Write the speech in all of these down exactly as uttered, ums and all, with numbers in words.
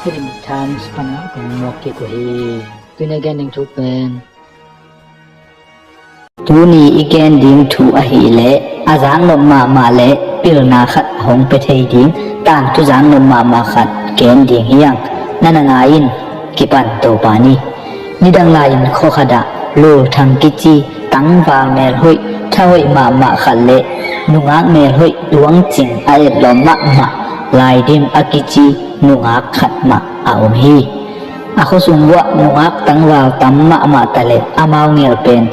Times pana kong muak kik uh hi. Tuni a gen ding thu pen, tuni i gen ding thu ahih leh a zaknop mahmah le pilna khat a hong pia thei ding tangthu zaknop mahmah khat gen ding hi hang. Na na ngai in, kipan Topa ni. Nidang lai-in khua khat ah Lul Thang kici tangval melhoih, thahoih mahmah khat le nungak melhoih luangcing a etlawm mahmah Lai Dim a kici nungak khat mah a om hi. A khuasung uah nungak tangval tam mahmah ta le amau ngel pen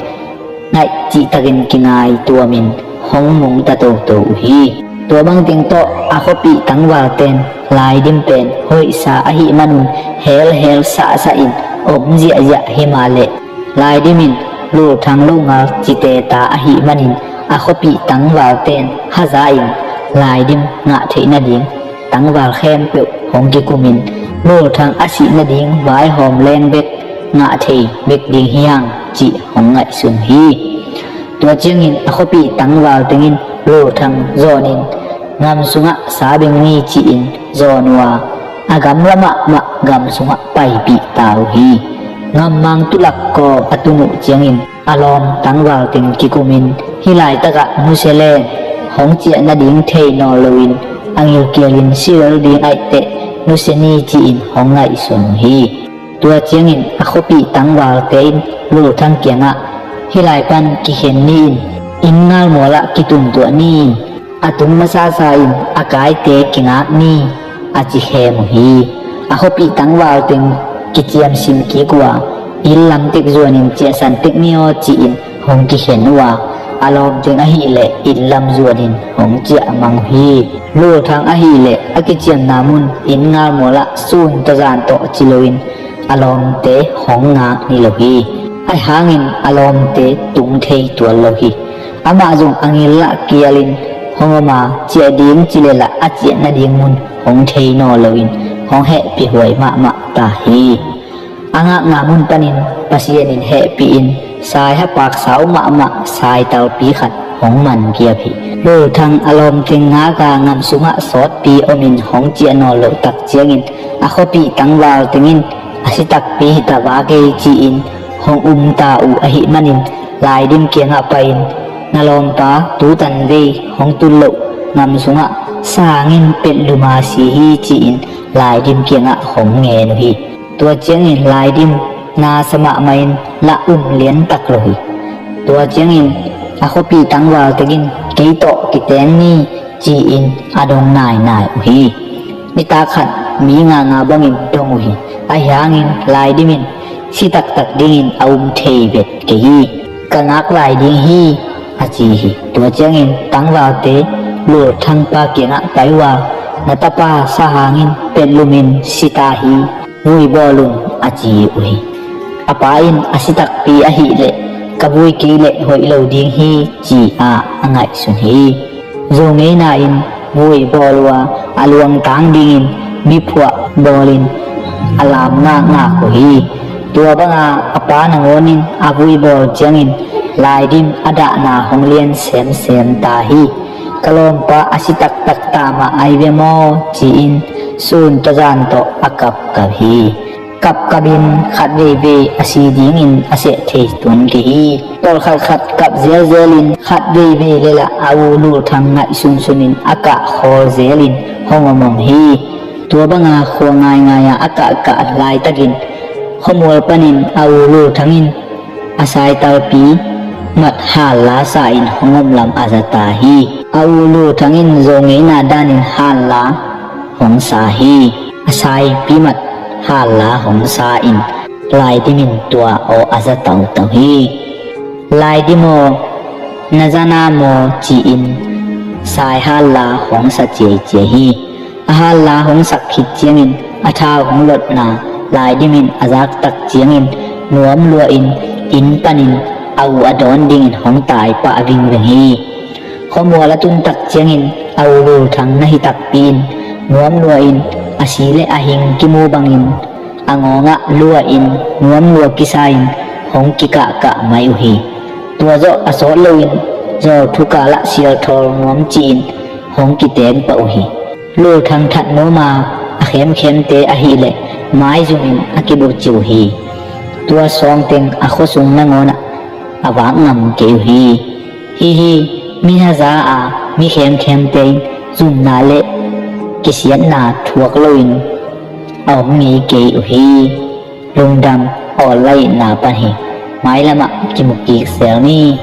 ngaih cihtakin kingaituamin hong mungta toto uh hi. Tua bangteng tawh a khuapih tangvalten Lai Dim pen hoihsa ahih manun helhel sahsahin om ziahziah hi mah leh, Lai Dim in Lul Thang longal cite ta ahih manin a khuapih tangvalten haza-in Lai Dim ngah theih nading tangval khempeuh hong kikumin Lul Thang a sih nading vaihawm leng bek ngah thei bek ding hi hang cih hong ngaihsun hi. Tua ciangin a khuapih tangval tengin Lul Thang zawnin gam sungah sa beng ni ci-in zawn uh a, a gamla mahmah gam sungah paipih ta uh hi. Gammang tulak kawm a tun uh ciangin a lawm tangval teng kikumin hih laitakah nusia len hong ciah nading thei nawn loin a ngilkialin si lel ding aih teh nusia ni ci-in hong ngaihsun uh hi. Tua ciangin a khuapih tangvalte in Lul Thang kiangah, hih lai pan kikhen ni in, inn ngal mualah kituntuah ni in, a tung masasa in a kaite kingak ni, a ci khem uh hi. A khuapih tangval teng kiciamsim kik uh a, inn lam tek zuanin ciahsan tek ni aw ci-in hong kikhen uh a, a lawm teng ahih leh inn lam zuanin hong ciah mang uh hi. Lul Thang ahih leh a kiciamna mun inn ngal mualah sun tawh zan tawh ci loin a lawmte hong ngak ni lo hi. Ahi hangin a lawmte tung thei tuan lo hi. Amah zong a ngillah kialin hong om a, ciah ding ci leh lah a ciah nading mun hong thei nawn loin hong hehpih huai mahmah ta hi. A ngakna mun panin Pasian in hehpih in saiha paksau mahmah saitalpi khat hong man giap hi. Lul Thang a lawmte ngak a gam sungah sawtpi omin hong ciah nawn loh tak ciangin a khuapih tangval tengin a si takpi hi ta vak ei ci-in hong um ta uh ahih manin Lai Dim kiangah pai-in, na lawmpa tu tan vei hong tun loh gam sungah sa hangin petlum a si hi ci-in Lai Dim kiangah hong ngen uh hi. Tua ciangin Lai Dim nasa mahmah in lah um liantak lo hi. Tua ciangin a khuapih tangval tengin kei tawh kiteng ni ci-in a dong nainai uh hi. Nitak khat mi nganga bangin dong uh hi. Ahi hangin Lai Dim in si taktak dingin a um thei vet kei hi. Ka ngak lai ding hi, a ci hi. Tua ciangin tangvalte Lul Thang pa kiangah pai uh a, na tapa sa hangin petlum in si ta hi, vui bawl un, a ci uh hi. A pa in a si takpi ahih leh ka vui kei leh hoih lo ding hi ci-a a ngaihsun hi. Zo ngeina in vui bawl uh a, a luangtang dingin miphuah bawlin a lam ngakngak uh hi. Tua banga a pa nangawnin a vui bawl ciangin Lai Dim a dahna hong lian semsem ta hi. Ka lawmpa a si taktak ta mah ahi ve maw ci-in sun tawh zan tawh a kapkap hi. Kapkapin khat veivei a si dingin a seh thei tuan kei hi. Tawlkhat khat kap zelzelin khat veivei leh lah a u Lul Thang ngaihsunsunin a kah khawl zelin hong om om hi. Tua banga khua ngaingai a a kahkah laitakin khuamual panin a u Lul Thang in a saitalpi mat halla sa-in hong om lam a za ta hi. A u Lul Thang in zo ngeina danin halla hong sa hi. A saipi mat halla hong sa-in Lai Dim in tua aw a za tautau hi. Lai Dim aw, na za na maw ci-in sai halla hong sa ciaicia hi. A halla hong sak khit ciangin a thau hong lotna Lai Dim in a zak tak ciangin nuam luain inn panin a u a dawn dingin hong taipah vingveng hi. Khuamual a tun tak ciangin a u Lul Thang na hi takpi in nuam luain a si le a hing kimu bangin a ngawngah luain nuam lua kisa-in hong kikahkah mai uh hi. Tua zawh a sawt loin zawlthu kalah sialthawl nuam ci-in hong kiteng pah uh hi. Lul Thang that nuam a, a khemkhemte ahileh maizum in a kip uh ci uh hi. Tua sawng teng a khuasung nangawnah a vak ngam kei uh hi. Hihi, mi haza a mi khemkhemte in zumna le kisiatna thuak loin a om ngei kei uh hi. Lungdam, awl laihna pan hi. Mailamah kimu kik sel ni.